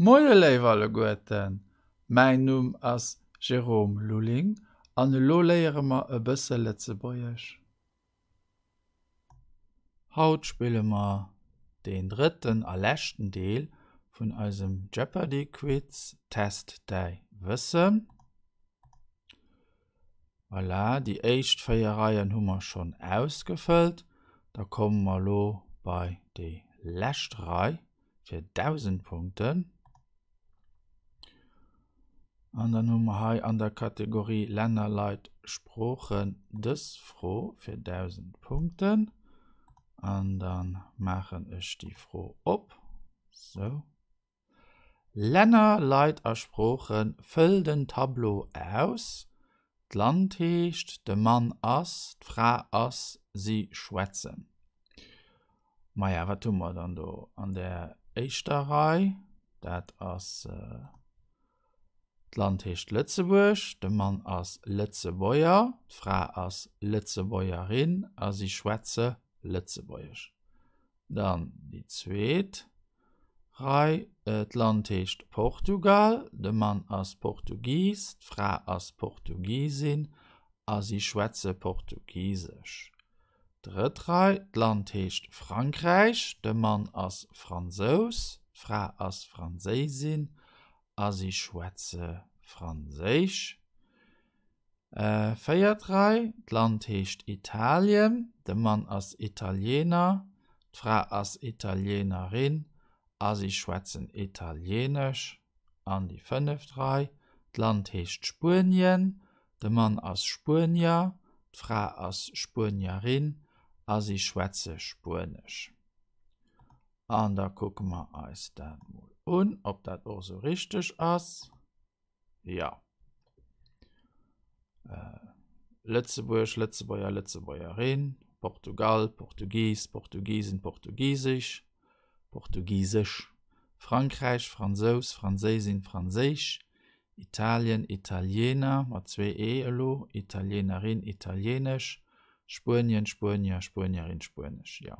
Moie léif alleguerten, mäin Numm ass Jérôme Lulling an elo léiere mer e bësse Lëtzebuergesch. Haut spille mer deen drëtten a leschten Deel vun eisem Jeopardy Quiz Test däi Wëssen. Voilà, déi éischt 4 Reien hu mer schonn ausgefëllt. Da komme mer elo bei déi lescht Rei fir 1.000 Punkten. An dann hu mer hei an der Kategorie Länner, Leit, Sproochen dës Fro fir 1.000 Punkten. An dann maachen ech déi Fro op. Sou. Länner, Leit a Sproochen, Fëll den Tableau aus. D'Land heescht, de Mann ass, d'Fra ass, si schwätzen. Maja, wat hu mer dann do an der éischter Rei? Dat ass d'Land heescht Lëtzebuerg, de Mann ass Lëtzebuerger, d'Fra ass Lëtzebuergerin a si schwätze Lëtzebuergesch. Dann déi zweet Rei, d'Land heescht Portugal, de Mann ass Portugis, d'Fra ass Portugisin a si schwätze Portugisesch. Drëtt Rei, d'Land heescht Frankräich, de Mann ass Fransous, d'Fra ass Franséisin a si schwätze Franséisch. Véiert Rei, D'Land heescht Italien, de Mann ass Italiener, d'Fra ass Italienerin a si schwätzen Italienesch. An déi fënneft Rei, D'Land heescht Spuenien, de Mann ass Spuenier, d'Fra ass Spuenierin a si schwätze Spuenesch. An da kucke mer eis dat mol un, ob dat och esou richteg ass. Jo. Lëtzebuerg, Lëtzebuerger, Lëtzebuergerin, Portugal, Portugis, Portugisen, Portugisesch, Portugisesch, Frankräich, Fransous, Franséisin, Franséisch, Italien, Italiener, mat zwee e elo, Italienerin, Italienesch, Spuenien, Spuenier, Spuenierin, Spuenesch. Jo.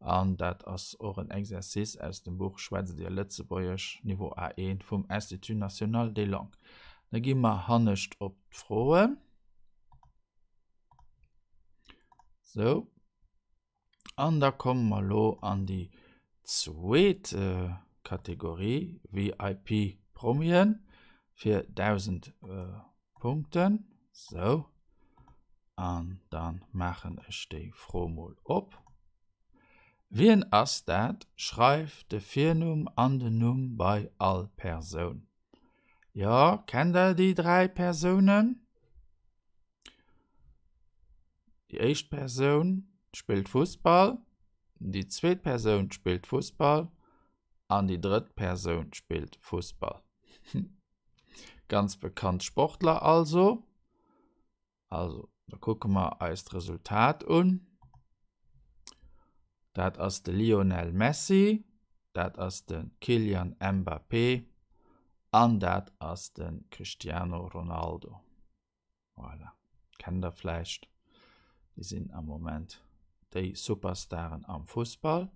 An dat ass och en Exercice aus dem Buch Schwätzt Dir Lëtzebuergesch, Niveau A1 vum Institut National des Langues. Da gi mer hannescht op d'Froen. Sou. An da komme mer elo an déi zweet Kategorie, VIP Promien fir 1.000 Punkten. Sou. An dann maachen ech déi Fro mol op. Wien ass dat? Schreif de Virnumm an den Numm bei all Persoun. Jo, kennt der déi 3 Persounen? Déi éischt Persoun spillt Fussball, déi zweet Persoun spillt Fussball an déi drëtt Persoun spillt Fussball. Ganz bekannt Sportler also. Also, da kucke mer eis d'Resultat un. Dat ass de Lionel Messi, dat ass de Kylian Mbappé an dat ass de Cristiano Ronaldo. Voilà, kennt der vläicht. Déi sinn am Moment déi Superstaren am Fussball.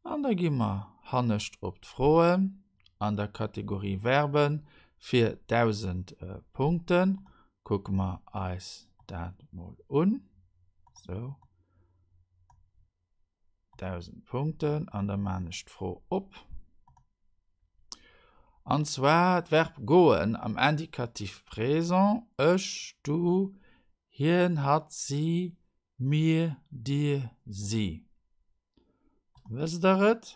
An da gi mer hannescht op d'Froen an der Kategorie Verben fir 1.000 Punkten. Kucke mer eis dat mol un. Sou. 1000 Punkten an da maan ech d'Fro op. An zwar d'Verb goen am Indicatif présent, ech, du, hien, hatt, si, mir, dir, si. Wësst der et?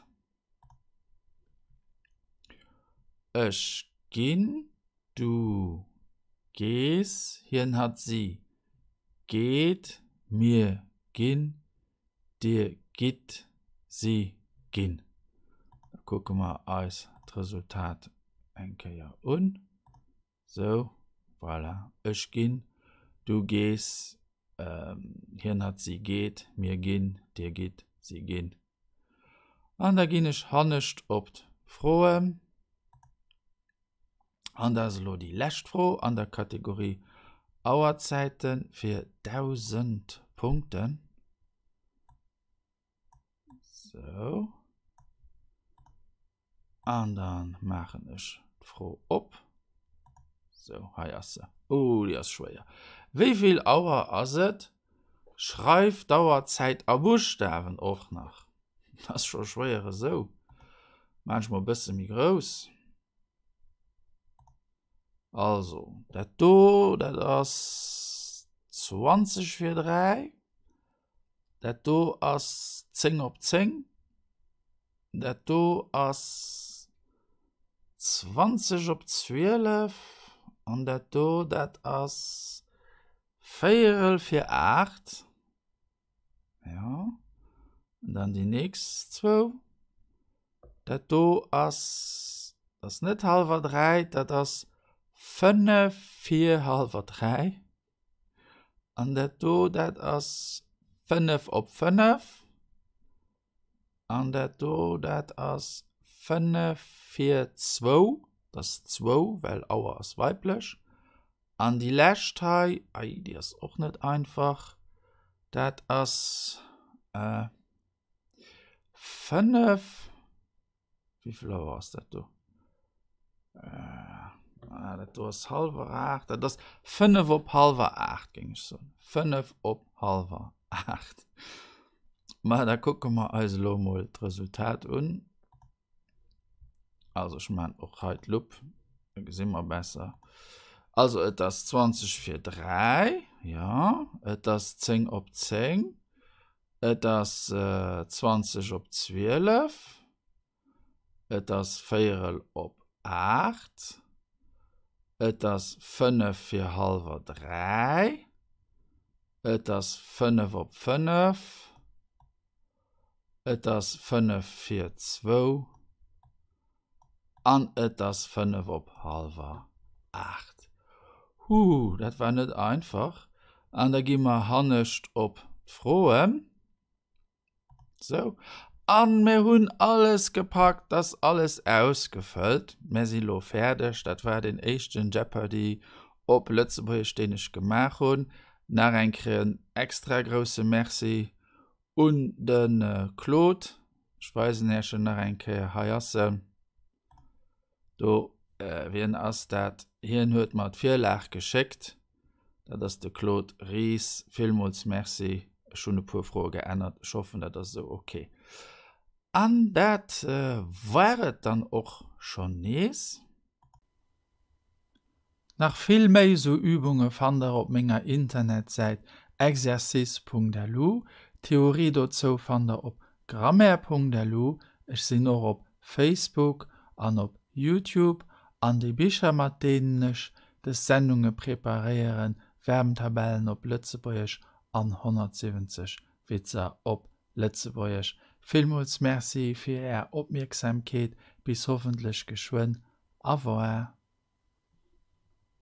Ech ginn, du gees, hien, hatt, si geet, mir ginn, dir gitt, si ginn. Da kucke mer eis d'Resultat eng Kéier un. Sou, voilà, ech ginn, du gees, hien, hatt, si geet, mir ginn, dir gitt, si ginn. An da ginn ech hannescht op d'Froen. An dat ass elo déi lescht Fro an der Kategorie Auerzäite fir 1.000 Punkten. Sou. An dann maachen ech d'Fro op. Sou, hei ass se. Oh, déi ass schwéier. Wéi vill Auer ass et? Schreif d'Auerzäit a Buschtawen och nach. Dat ass scho schwéier esou. Maachen ech mol e bësse méi grouss. Also, dat do, dat ass 20 vir 3. Dat do ass 10 op 10. Dat do ass 20 op 12. An dat do, dat ass véierel vir 8. Ja. An dann déi nächst zwou. Dat do ass, dat ass net hallwer 3, dat ass 5 vir hallwer 3. An dat do, dat ass 5 op 5. An dat do, dat ass 5 vir 2. Dat ass 2, well Auer ass weiblech. An déi lescht hei, ei, déi ass och net einfach. Dat ass äh, 5. Wéi vill Auer ass dat do? Äh, ah, dat do ass hallwer 8. Dat ass 5 op hallwer 8, géing ech soen. 5 op hallwer 8. Ma da kucke mer eis elo mol d'Resultat un. Also ech maan och hei d'Lupp, da gesi mer besser. Also et ass 20 fir 3, ja, et ass 10 op 10, et ass 20 op 12, et ass véierel op 8, et ass 5 fir hallwer 3, et ass 5 op 5, Et ass 5 vir zwou an et ass 5 op hallwer 8. Huh, dat war net einfach. An da gi mer hannescht op d'Froen. Sou. An mir hunn alles gepackt, ass alles ausgefëllt. Mir si lo fäerdeg. Dat war den éischten Jeopardy op Lëtzebuergesch, deen ech gemaach hunn. Nach eng Kéier en extra grousse Merci Un de Claude, ech weisen Iech en nach eng Kéier, hei ass en. Do, wien ass dat? Hien huet mer d'Virlag geschéckt. Dat ass de Claude Ries. Villmools Merci. Ech hunn e puer Froe geännert. Ech hoffen, dat ass esou ok. An dat war et dann och schonn nees. Nach vill méi sou Übunge fannt der op menger Internetsäit exercice.lu. D'Theorie dozou fannt der op grammaire.lu. Ech sinn och op Facebook an op Youtube. An déi Bicher mat deenen ech des Sendunge preparéieren, Verbntabellen op Lëtzebuergesch an 170 Witzer op Lëtzebuergesch. Villmools Merci fir är Opmierksamkeet. Bis hoffentlech geschwënn. Au revoir.